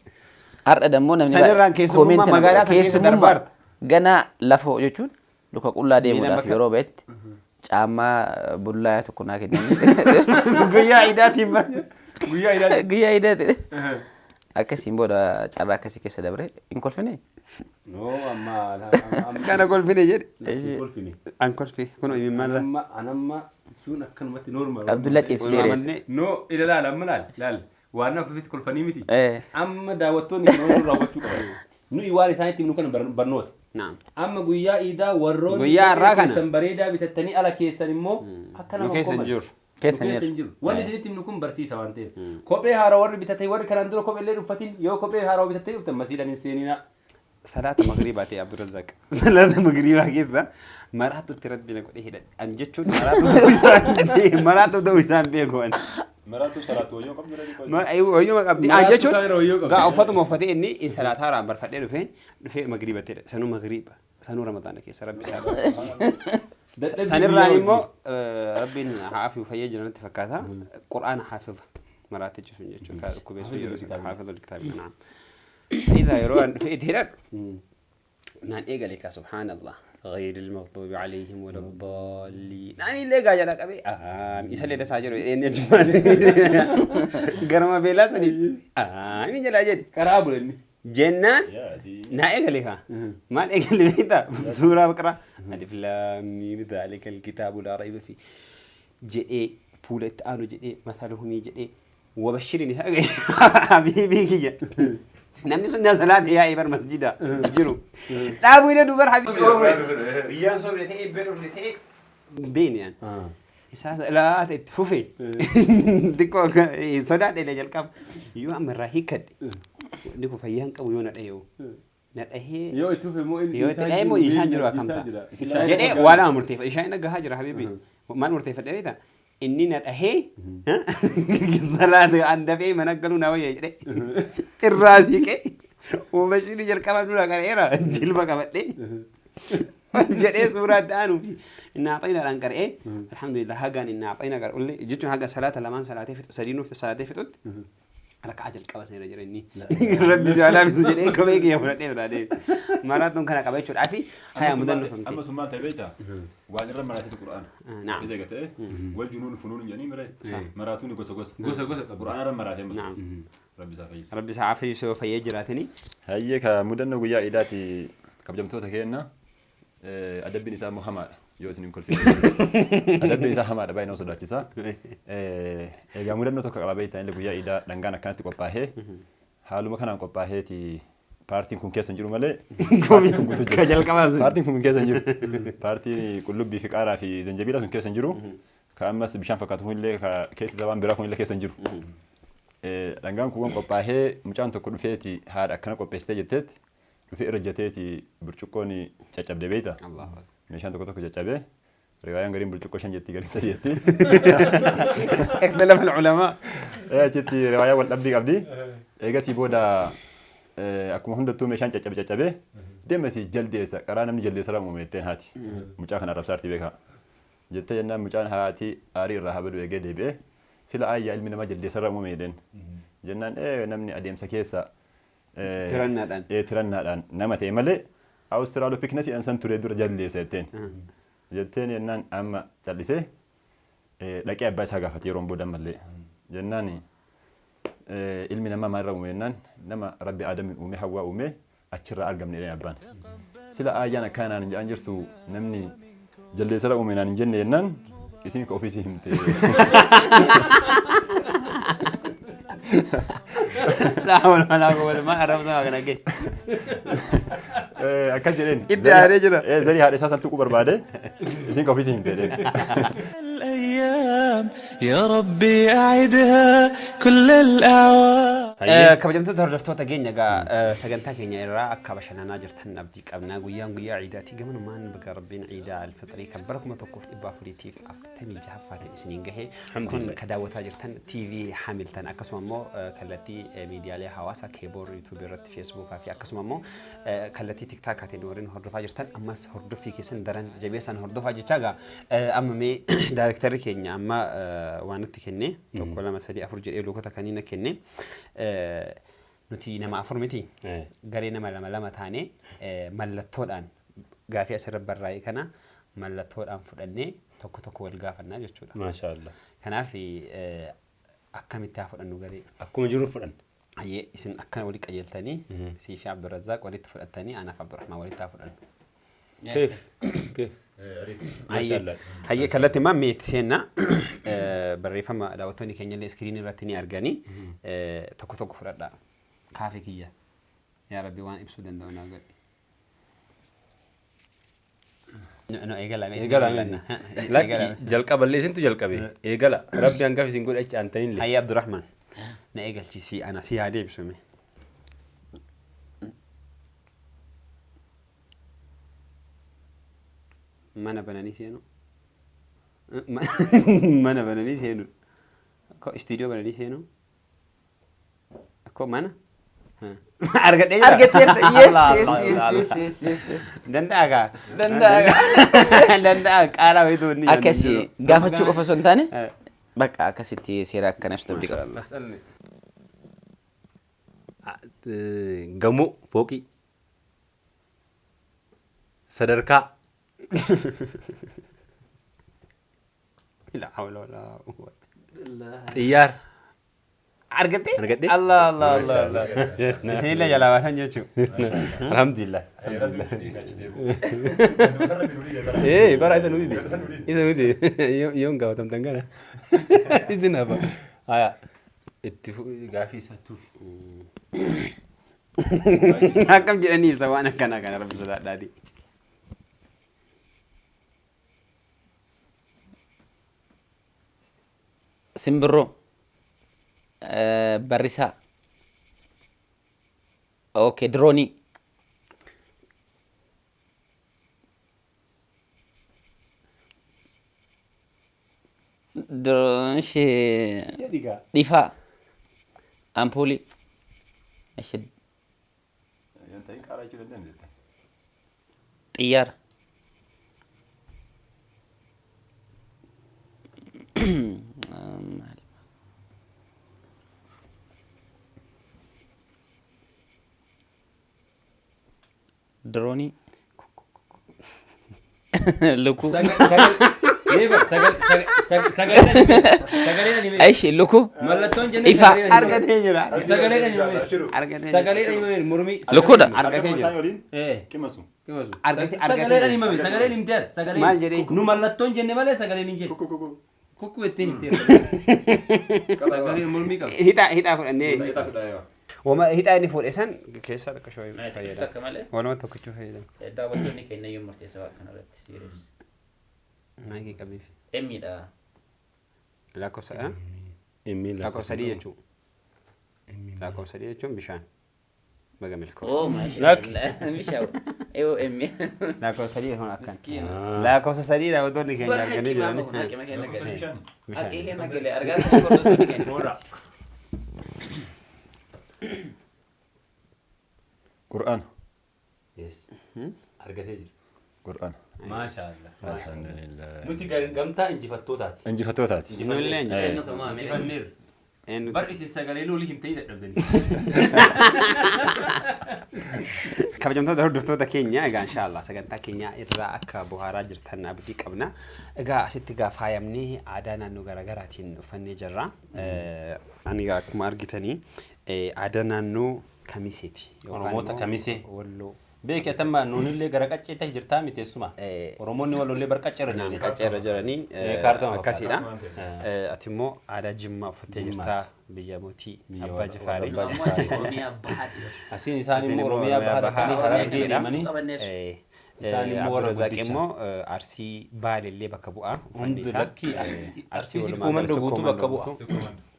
Har'a dammoo namni Sanirraan keessummaa comment nama magaalaa san keessa keessummaa darbaarta. Ganaa lafoo jechuun luka qullaa deemuudhaaf bakka- yeroo ba'etti caammaa bullaa tokko naa kennanii. Guyyaa iidaatiin ba. Guyyaa ilaalu. Guyyaa iidaati. Akkasiin booda carraa akkasii keessa dabre hin kolfine. No amma amma Kana kolfine jedhe. kolfine. An kolfe kun imimmaan Amma anamma Jechuun akkanumatti normal. Abdullaxiif serious. No, ila laal, amma laal laal, waan nama ofiitti kolfanii miti. Amma daawwattoonni kan ooluu raawwachuu qaban. Nuyi waan isaanitti himnu kana barnoota. Naam. Amma guyyaa iidaa warroonni Guyyaa har'aa kana. Keessan bareedaa bitattanii ala keessan immoo akka Nu nama keessa hin koman. jiru. Keessa Nu hin keessa hin jiru. Wanni isinitti himnu kun barsiisa waan ta'eef. Kophee haaraa warri bitatee, warri kanaan dura kophee illee uffatin, yoo kophee haaraa bitattee dhuftan masiidhaan hin seeninaa. Salaata magriibaa ta'e, Abdurrazzaq. Salaata magriibaa keessa maraatutti Rabbi na godhee hidhadhe. An jechuun maraatu ta'uu isaan beeku. Maraatu ta'uu isaan beeku ani. Maraatu salaatu wayyoo qabdu dha. Wayyuma qabdi. An Maraatu jechuun taa'eera wayyoo qabdi. Gaa uffatuma uffatee inni in salaataa irraan barfadhee dhufee magriibattee sanuu magriiba sanuu Ramadaana keessa Rabbi isaa Dadhabbii Sanirraan guyyaa immoo Rabbiin haafi fayyee jiranatti fakkaata. Qur'aana haafiza maraatichi sun jechuun kan dhukkubeessu yeroo isa haafizul kitaabi, naam. Idha yeroo an dhufee itti hidhadhu naan eegale ka subhaanallah غير المغضوب عليهم ولا الضالين naan illee gaa jala qabee aamin isa illee tasaa jiru jedheen jechuun garama beelaa sanii aamin jalaa jedhe. Karaa bula inni. Jennaan naa eegale kaa maal eegale beektaa? Suuraa Baqaraa alif laam miim ذلك الكتاب لا ريب فيه jedhee, fuula itti aanu jedhee, masaluhumii jedhee, wabashirin isaa gahe. Habiibii kiyya, namni sun salaata yaa'ee bar masjida jiru dhaabuu ila dubar habiibii biyyaan soomne ta'ee beelofne ta'ee beeni an isaa salaata itti fufe xiqqoo sodaadhe illee jalqaba yoo amma irraa hiikkadhe inni kun fayyaan qabu yoo na dhahee na dhahee Yoo itti fufe immoo inni yoo itti dhahee immoo isaan jiru akkam ta'a jedhee waa lama murteeffadhe. Ishaan inni gahaa jira. Habiibi, maal murteeffadhe beektaa? Inni na dhahee salaata an dafee mana galuu na wayya jedhee irraa siqee uumashini jalqaba dura qara'eera jilba qabadhee jedhee suuraa itti aanuu fi innaa axaynaadhaan qara'ee, alhamdulillah, hagaan innaa axayna qara'ullee jechuun haga salaata lamaan salaatee fixu, sadii nuuf salaatee fixutti raka'aa jalqaba sana irra jira inni. Rabbi si haa laaffisu jedhee kophee kiyya fudhadhee biraa deeme. Maraatuun kana qaba jechuudha fi haya mudannoo Amma famte. sun maal ta'e beektaa? Waan irra marateetu Qur'aana. Naam. Isa gatee wal junuun funuun jedhanii mire maraatuun gosa gosa. Gosa gosa qabu. Qur'aana irra maratee amma. Naam. Rabbi isaa fayyisu. Rabbi isaa fayyisu yoo fayyee jiraatanii. Hayyee, ka mudannoo guyyaa iidaati, kabajamtoota keenya, adabbiin isaa immoo hamaadha yoo isin hin kolfine. Adabbiin isaa hamaadha, baay'ee nama sodaachisa. Egaa mudannoo tokko qaba beektaa, illee guyyaa iidaa dhangaan akkanatti qophaa'ee, haaluma kanaan qophaaheeti, paartiin kun keessa hin jiru malee paartiin kun guutuu jira. Ka jalqabaa sun. Paartiin kun keessa hin jiru. Paartiin qullubbii fi qaaraa fi zanjabiilaa sun keessa hin jiru. Ka ammas bishaan fakkaatu kunillee, ka keessi isaa waan biraa kunillee keessa hin jiru. Dhangaan kun waan qophaahee, mucaan tokko dhufeeti haadha akkana qopheessitee jetteetti dhufee irra jeteeti burcuqqoon caccabde beekta. Allahu akbar. Meeshaan tokko tokko caccabee, riwaayaan gariin burcuqqoo shan jetti, gariin sadi jetti. اختلف العلماء. Achitti riwaayaa wal dhabbii qabdi. Eegasii booda akkuma hundattuu meeshaan caccabe caccabee deemasi jaldeessa qaraa namni jaldeessa irraa uumame jetteen haati. Mucaa kana arrabsaarti beekaa. Jettee jennaan mucaan haati aarii irraa haa badu eegee deebi'ee, sila ayyaa ilmi namaa jaldeessa irraa uumame jedheen. Jennaan namni adeemsa keessa Tirannaadhaan. Tirannaadhaan nama ta'e malee Awustiraalopiknasii san ture dura jaldeessa jetteen. Jetteen jennaan amma callisee dhaqee abbaa isaa gaafate yeroon booda ammallee. Jennaan ilmi namaa maalirraa uume jennaan, nama Rabbi Aadamin uume, Hawwaa uume, achirraa argamne jedheen abbaan. Sila aayyaan akkana naan hin jedhan jirtu, namni jaldeessarra uume naan hin jenne jennaan, isin ka ofiisii himte. لا حول ولا قوة ما عرفت ما kana ga'e. Akkas jedheen. Itti aaree jira. Zarii haadha isaa san tuquu barbaade, isin ka ofiisii himte jedheen. الأيام يا ربي أعدها كل الأعوام. Kabajamtoota hordoftoota keenya, egaa sagantaa keenya irraa akka bashannanaa jirtan abdii qabna. Guyyaan guyyaa ciidaati. Gamanumaan baga Rabbiin ciidaa alfixrii kan bara 1446ffaatiin isiniin gahe. Kun ka daawwataa jirtan TV Hamilton, akkasuma immoo kallattii miidiyaalee hawaasaa Keeboor YouTube irratti, Feesbuukaa fi akkasuma immoo kallattii Tiktaakkaatiin warreen hordofaa jirtan ammas hordoffii keessan daran jabeessaan hordofaa jechaa, egaa amma mee daayirektarri keenya amma waan nutti kenne tokko, lama, sadii, afur jedhee luukota kaniina kenne. Nuti nama afur miti, garee nama lama lama taane mallattoodhaan gaafii asirra barraa'e kana mallattoodhaan fudhannee tokko tokko wal gaafannaa jechuudha. Maashaallah. Kanaaf akkamitti haa fudhannu garee? Akkuma jiru fudhanna. Ayyee, isin akkana walitti qajeeltanii, sii fi Abdurrazzaaq walitti fudhattanii, anaaf Abdurrahmaan walitti haa fudhannu. Keef? Keef? Maashaallah. Hayyee, kallattii maa meetti seenna. Barreeffama daawwattoonni keenya illee iskiriinii irratti ni arganii, tokko tokko fudhadhaa. Kaafee kiyya. Yaa Rabbi, waan ibsuu danda'u naa godhi. No, eegala. Eegala meesi. Lakki, jalqaballee isintu jalqabe. Eegala. Rabbi hangafa isin godhe achi aantanillee. Hayyee, Abdurrahman. Na eegalchiisii, ana si haa deebisu mee. Mana bananii seenu. Mana bananii seenu. Istiidiyoo bananii seenu. Akkoo mana? Argadhee jira. Argatteerta. Yes. Danda'a kaa. Danda'a kaa. Danda'a, qaalaa wayituu inni. Akkasii gaafachuu qofa osoo hin taane, bakka akkasitti seera akkana ibsu dubbii qaba. Masalli. Gamoo fooqii. Sadarkaa. La hawla wala quwwata. Xiyyaara. Argattee? Argadhee? Allah Allah Allah Allah. Isinillee jalaa baasan jechuudha. Alhamdulillah. Ee, bara isa nuti isa nuti yoon gaafatamtan kana isin hafa. Haya, itti gaafii isaa tuufi. Akkam jedhanii ibsa waan akkanaa kana, rabbi sodaadhaati. Simbirroo. Barrisaa. Okay, diroonii. Diroon ishee dhifaa. Ampuulii. Ishee xiyyaara. Maal? Diroonii. Lukuu. Sagaleen himame. Aishi, lukuu. Mallattoon jennee Ifa. sagaleen himame. Argatee jira. Sagaleen himame. Argatee jira. Sagaleen himame mormii. Lukuudha. Argatee jira. Ee. Qimasu. Argatee Sagaleen himame. Sagaleen himteera. Sagaleen. Maal jedhee? Nu mallattoon jenne malee sagaleen hin jenne. Kukkuu jettee himteera. Sagaleen mormii qaba. Hidhaa fudhannee. Wama hidhaa inni fuudhe san keessaa tokko shoo fayyadama. Takka malee. Waluma tokkichuu fayyadama. Daawwattoonni keenya iyyuu murteessa waan kana irratti serious. Maayikii qabiif. Emmiidha. Lakkoofsa lakkoofsa 3 jechuudha. Lakkoofsa 3 jechuun bishaan. Baga milkoofte. Oh, maashaallah. Bishaan. Eewoo, emmi. Lakkoofsa 3 kun akkan. Miskiina. Lakkoofsa 3 daawwattoonni keenya Bara arganii haqqii maama jirani. kun haqqii keenya galee. Bishaan. Haqqii keenya galee argaa sana hordoftoonni keenya. Qur'aana. Yes. Argatee jira. Qur'aana. Maashaallah. Alhamdulillah. Nuti gamtaa injifattootaati. Injifattootaati. Nullee Eenyu kan maamile? Injifanneerra. Eenyu? Bar isin sagalee loolii himtanii dadhabdanii. Kabajamtoota hordoftoota keenya, egaa inshaallah sagantaa keenya irraa akka bohaaraa jirtan abdii qabna. Egaa asitti egaa faayamnee aadaa naannoo garaagaraatiin uffannee jirra. Ani egaa akkuma argitanii aadaa naannoo Kamiseeti. Yookaan Oromoota immoo Kamisee. Walloo. Beeki, atamma nuunillee gara qacceetti jirtaa miti teessuma. Oromoonni walollee bar qacceerra jiranii. Qacceerra jiranii Kaartama akkasiidha. fakkaata. Ati immoo aadaa Jimmaa uffattee jirta. Jimmaati. Biyya mootii Biyya Abbaa warra Jifaarii. Abbaa Ammoo asii Oromiyaa bahaati. Asiin isaan Asiin immoo immoo Oromiyaa Oromiyaa bahaa bahaa dhaqanii Harargee Oromiyaa deemanii Qabanneerra. Isaan immoo warra Abdurrazaaq guddicha. immoo Arsii Baalellee bakka bu'a. Uffanni Hundi isaa. lakkii Arsii walumaa Sikkoo Mandoo gala guutuu bakka bu'a.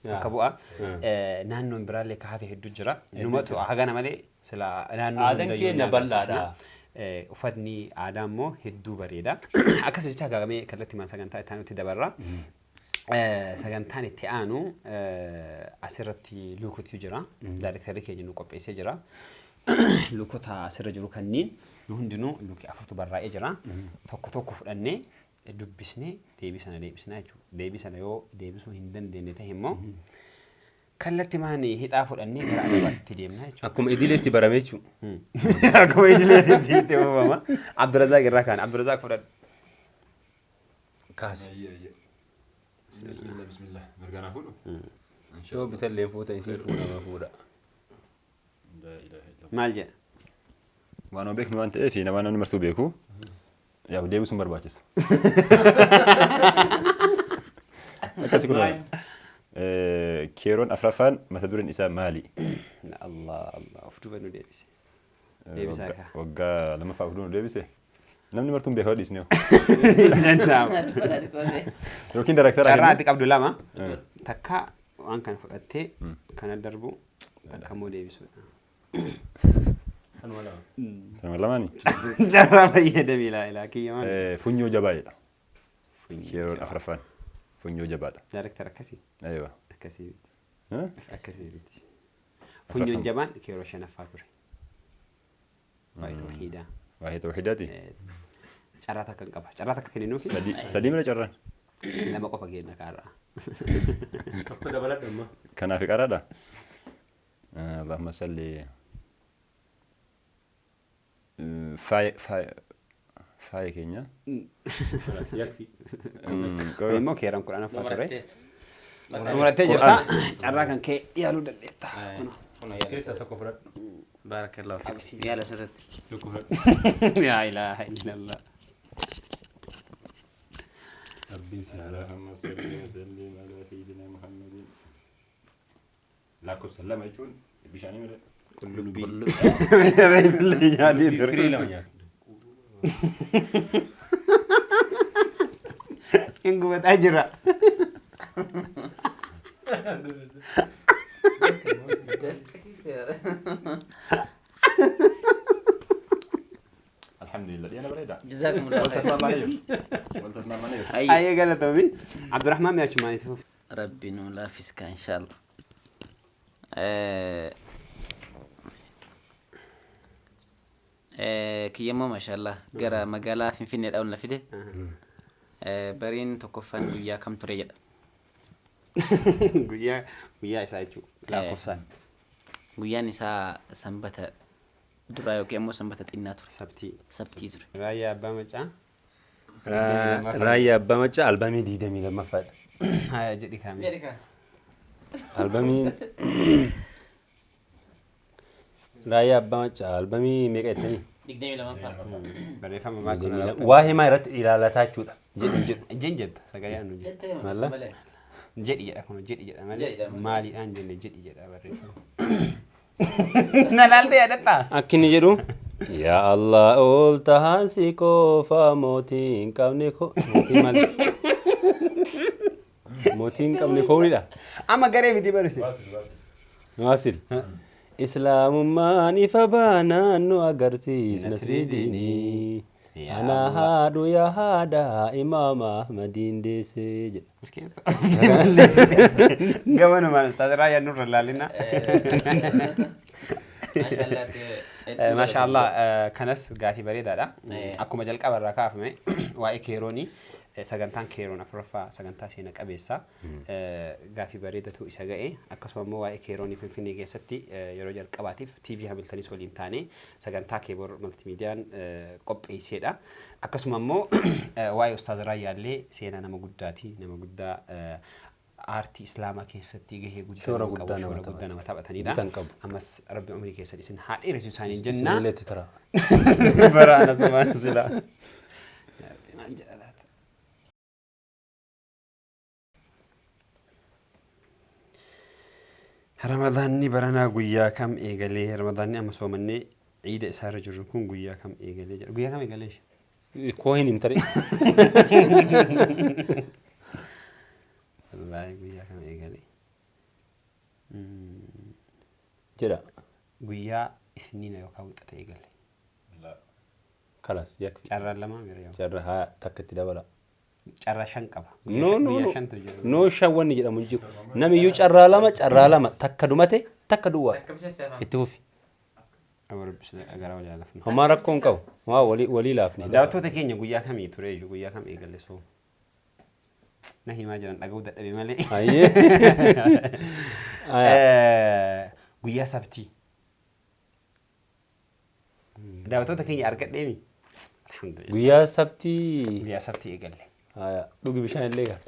Bakka bu'a. Naannoon biraallee ka hafe hedduu jira. Numatu hagana malee sila naannoo Aadaan hundayyuu keenya ni agarsiisna. bal'aadha. Uffatni aadaa immoo hedduu bareeda. Akkas jecha gaagamee kallattii maan sagantaa itti aanutti dabarra. Sagantaan itti aanu asirratti luukutu jira. Daayirektarri keenya nu qopheessee jira. Luukota asirra jiru kanneen nu hundinuu luukii afurtu barraa'ee jira. Tokko tokko fudhannee dubbisnee deebii sana deebisnaa jechuudha. Deebii sana yoo deebisuu hin dandeenye ta'e immoo kallattii maan hidhaa fudhannee gara adabaatti deemnaa jechuudha. Akkuma idileetti barame jechuudha. Akkuma idileetti itti fufama. Abdurazaaq irraa kaana. Abdurazaaq, fudhadhu. Kaasi. Bismillah, bismillah. Mirganaa fuudhu. Yoo bitallee fuuta, isii fuudhama fuudha. La ilaha illallah. Maal jedha? Waan beeknu waan ta'eef nama namni martuu beeku. Yaa deebisuun barbaachisa. Akkasi kun. Keeroon afraffaan mata dureen isaa maali? Allah Allah, of duuba nu deebise. Deebisaa kaa. Waggaa lammaffaa of duuba nu deebise. Namni martuun beekaa dhiisne hoo. Danda'ama. Yookiin daayirektara Carraa kennu. ati qabdu lama. Takka waan kana fudhattee kana darbu, takka immoo deebisuudha. Kanuma lama. Kanuma lamaani. Carraa fayyadamii ilaa ilaa kiyya maali? Funyoo jabaa jedha. Keeroon afraffaan funyoo jabaadha. Daayirektara akkasii. Aywa. Akkasii miti. Eh? Akkasii miti. Funyoon jabaan keeroo shanaffaa ture. Waa'ee tawhiidaa. Waa'ee tawhiidaati. Carraa takka hin qaba. Carraa takka kenninuufi Sadii sadii mira carraan. Lama qofa kenna kaarraa. Tokko dabaladhu amma. Kanaaf qaraadha. Allahumma salli. Faaya faaya faaya keenya. Yakfi. Kun immoo keeran 10ffaa ture. Xumurattee jirta. Carraa kan kee yaaluu dandeetta. Kunoo. Keessa tokko fudhadhu. Barakallahu fiik. Yaala sirriitti. Tokko fudhadhu. Laa ilaaha illallah. Rabbiin si haa Allahumma salli wa sallim ala sayyidina Muhammadin. Lakkoofsa lama jechuun bishaanii mire. Qullubbii. Nyaatee ture. Firii lama nyaatu. Hin gubataa jira. Alhamdulillah dhiyaana bareeda. Jazakumullahu Wal khairan. tasmaamanii jiru. Wal tasmaamanii jiru. Ayyi. Ayyee galatoomi. Abdurrahmaan mi'aachumaan itti fufi. Rabbi nu laafiska inshallah. Kiyyammoo mashallah gara magaalaa Finfinneedhaan na fide. Bariin tokkoffaan guyyaa kam ture jedha. Guyyaa guyyaa isaa jechuudha. Lakkoofsaan. Guyyaan isaa sanbata duraa yookiin immoo sanbata xinnaa ture. Sabtii. Sabtii ture. Raayyaa Abbaa Macaa. Raayyaa Abbaa Macaa albamii 22ffaadha. Haya jedhi kaamee. Albamii Raayyaa Abbaa Macaa albamii meeqa jettanii? 22ffaa. Barreeffama maal kun? Waa'ee maa irratti ilaalataa jechuudha. Jedhu jedhu. Ejjeen jedha sagalee anu jedhu. Malla? Jedhi jedha kun jedhi jedha malee Jedhi jedha. Maaliidhaan jenne jedhi jedha barreeffama. Na laaltee yaadatta? Akki inni jedhu. Yaa Allah ol tahaan si qofa mootii hin qabne ko mootii maal? Mootii hin qabne koonidha. Amma garee miti barise. Waasil. Islaamummaan ifa baanaan nu agarsiis nasrii diinii. Yaa Ana haadhu yaa haadha imaama Ahmadiin deessee jedha. Gamanumaan Ustaaz Raayyaa nurra laalina. Maasha Allah, kanas gaafii bareedaadha. Akkuma jalqaba irraa kaafame waa'ee keeroonii, sagantaan keeroon afuraffaa sagantaa seena qabeessa gaafii bareedatu isa ga'e. Akkasuma immoo waa'ee keeroonii Finfinnee keessatti yeroo jalqabaatiif TV Hamiltanis waliin taane sagantaa Keeboor Maltimiidiyaan qopheessedha. Akkasuma immoo waa'ee Ustaaz Raayyaallee seenaa nama guddaati, nama guddaa aartii islaamaa keessatti gahee guddaa Shoora nama qabu, guddaa nama shoora guddaa taphate. nama taphatanidha. Bitan qabu. Ammas Rabbi umrii keessan isin haa dheeressu isaaniin jenna. Isinillee itti taraa. Baraana sumaan silaa. Maal jedha laata? Ramadaanni baranaa guyyaa kam eegalee? Ramadaanni amma soomannee ciida isaarra jirru kun guyyaa kam eegalee jedha. Guyyaa kam eegalee? Koo hin himtare. Wallaahi guyyaa kam eegalee? Jedha. Guyyaa Isniina yookaan Wixata eegale. Kalas yakfi. Carraan lama mira yoo. Carra haa takka itti dabala. Carraa shan qaba. No no Guyyaa no. shantu jira. No shan wanni jedhamu hin jiru. Namiyyuu carraa lama carraa lama takka dhumate takka duwwaa. Itti fufi. Gara walii lafna. Homaa rakkoo hin qabu. Waa walii walii laafne. Daawwattoota keenya, guyyaa kamii ture iyyuu, guyyaa kam eegalle soo? Na himaa jiran dhaga'uu dadhabe malee. Ayyee. Aya. Guyyaa Sabtii. Daawwattoota keenya argadheemi. Alhamdulillah. Guyyaa Sabtii. Guyyaa Sabtii eegalle. Aya. Dhugi bishaan illee gaa.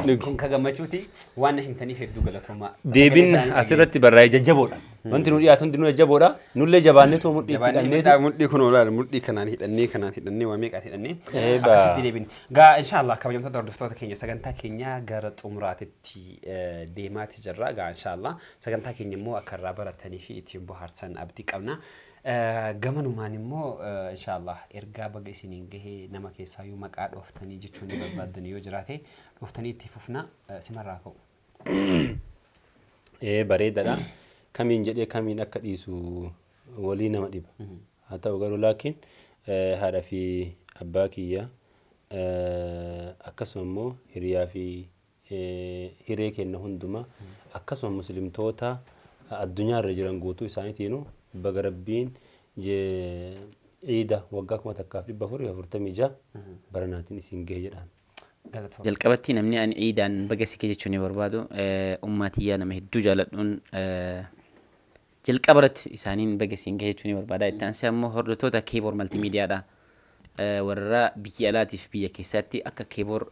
Dhugi. Kun ka gammachuuti, waan na himtaniif hedduu galatoomaa. Deebiin asirratti barraa'ee jajjaboodha. Wanti nu dhiyaatu hundinuu jajjaboodha. Nullee jabaanneetu mudhii itti hidhanneetu. Mudhii kun olaal mudhii kanaan hidhannee kanaan hidhannee waa meeqaan hidhannee Eebaa. akkasitti deebine. Gaa inshaallah kabajamtoota hordoftoota keenya sagantaa keenya gara xumuraatitti deemaati jirra. Gaa inshaallah sagantaa keenya immoo akka irraa baratanii fi ittiin bohaarsan abdii qabna. Gamanumaan immoo inshaallah ergaa baga isiniin gahee nama keessaayyuu maqaa dhooftanii jechuun ni barbaaddan yoo jiraate dhooftanii itti fufna simarraa ka'u. Ee bareedaadha. Kamiin jedhee kamiin akka dhiisu walii nama dhiba. Haa ta'u garuu laakiin haadha fi abbaa kiyya akkasuma immoo hiriyaa fi hiree kenna hundumaa akkasuma muslimtoota addunyaa irra jiran guutuu isaaniitiinuu baga Rabbiin ciida waggaa 1446 baranaatiin isin gahe jedhaan. Galatoomna. Jalqabatti namni ani ciidaan baga si gahe jechuu ni barbaadu ummaa tiyyaa nama hedduu jaaladhuun jalqaba irratti isaaniin baga siin gahe jechuu ni barbaada. Itti aansee ammoo hordoftoota Keeboor Maltiimiidiyaadha. Warra biyya alaatiif biyya keessaatti akka Keeboor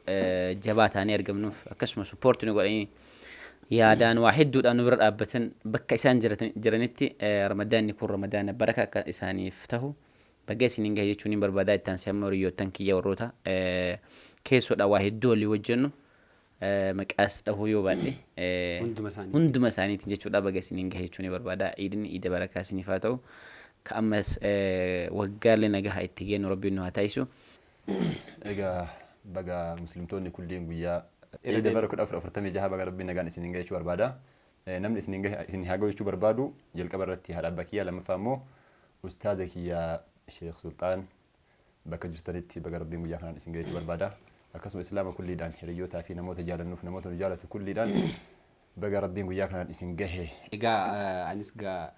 jabaa taanee argamnuuf akkasuma suppoorti nu godhanii yaadaan waa hedduudhaan nu bira dhaabbatan bakka isaan jiranitti ramadaanni kun ramadaana baraka akka isaaniif tahu baga isiniin gahe jechuun ni barbaada. Itti aansee ammoo hiriyoottan kiyya warroota keessoodha waa hedduu walii hojjennu maqaas dhahuu yoo baadhe Hunduma isaanii. Hunduma isaaniitiin jechuudha baga isiniin gahe jechuun ni barbaada. Iidni iida barakaa isiniif haa ta'u. Ka ammas waggaallee nagaha itti geenyu Rabbiin nu haa taasisu. Egaa baga muslimtoonni kulliin guyyaa Iida bara 1446 baga Rabbiin nagaan isiniin gahe jechuu barbaada. Namni isiniin gahe isin haa gahu jechuu barbaadu jalqaba irratti haadha abbaa kiyyaa lammaffaa immoo ustaaza kiyyaa Sheekh Sulxaan bakka jirtanitti baga Rabbiin guyyaa kanaan isin gahe jechuu barbaada. Akkasuma islaama kulliidhaan hiriyyootaa fi namoota jaalannuuf namoota nu jaalatu kulliidhaan baga Rabbiin guyyaa kanaan isin gahe. Egaa anis gaa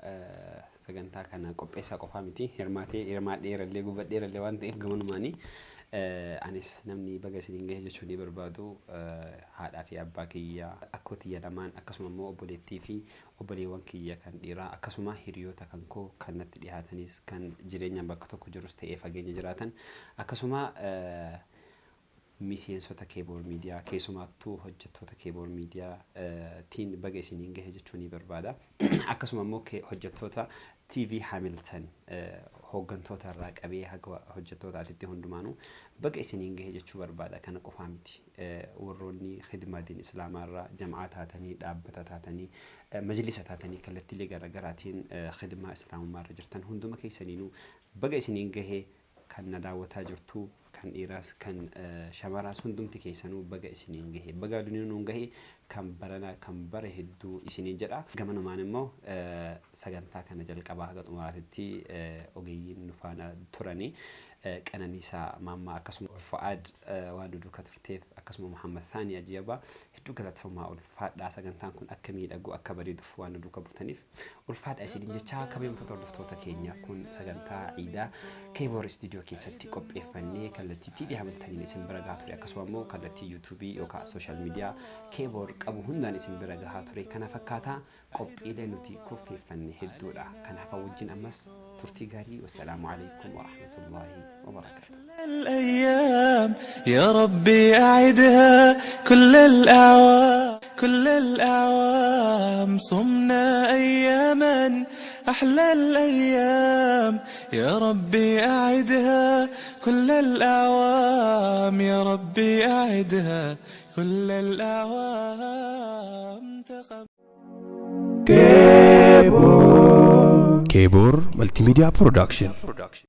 sagantaa kana qopheessaa qofaa miti hirmaatee hirmaadheerallee gubadheerallee waan ta'eef gamanumaanii anis namni baga isiniin gahe jechuu ni barbaadu haadhaa fi abbaa kiyya akkoo tiyya lamaan akkasuma immoo obboleettii fi obboleewwan kiyya kan dhiiraa akkasuma hiriyoota kan koo kan natti dhihaatanis kan jireenyaan bakka tokko jirus ta'ee fageenya jiraatan akkasuma miseensota Keeboor Miidiyaa keessumaattuu hojjettoota Keeboor Miidiyaa tiin baga isiniin gahe jechuu ni barbaada. Akkasuma immoo hojjettoota TV Hamilton hooggantoota irraa qabee haga hojjettootaatitti hundumaanuu baga isiniin gahe jechuu barbaada. Kana qofaa miti. Warroonni khidmaa diin islaamaa irraa jam'aa taatanii dhaabbata taatanii majlisa taatanii kallattiilee garaagaraatiin khidmaa islaamummaa irra jirtan hunduma keessaniinuu baga isiniin gahe. Kan na daawwataa jirtu kan dhiiraas kan shamaraas hundumti keessanuu baga isiniin gahe. Baga nuun gahe kan barana kan bara hedduu isiniin jedha. Gamanumaan immoo sagantaa kana jalqabaa haga xumuraatitti ogeeyyiin nu faana turanii Qananiisaa Maammaa akkasuma Fu'aad waan nu duuka turteef akkasuma Muhammad Thaanii Ajiyabaa hedduu galatoomaa ulfaadhaa sagantaan kun akka miidhagu akka bareeduuf waan nu duuka buutaniif ulfaadha isiniin jechaa kabajamtoota hordoftoota keenya kun sagantaa ciidaa Keeboor Istuudiyoo keessatti qopheeffannee kallattii TV Hamiltaniin isin bira gahaa ture akkasuma immoo kallattii yuutuubii yookaan sooshaal miidiyaa Keeboor qabu hundaan isin bira gahaa ture kana fakkaataa qophiilee nuti kurfeeffanne hedduudha kanaaf wajjin ammas turtii gaarii wassalaamu alaikum warahmatullaahi wabarakaatu. الأيام يا ربي أعدها كل الأعوام كل الأعوام صمنا أياما أحلى الأيام يا ربي أعدها كل الأعوام يا ربي أعدها كل الأعوام تقبل Keebor Multimedia Production.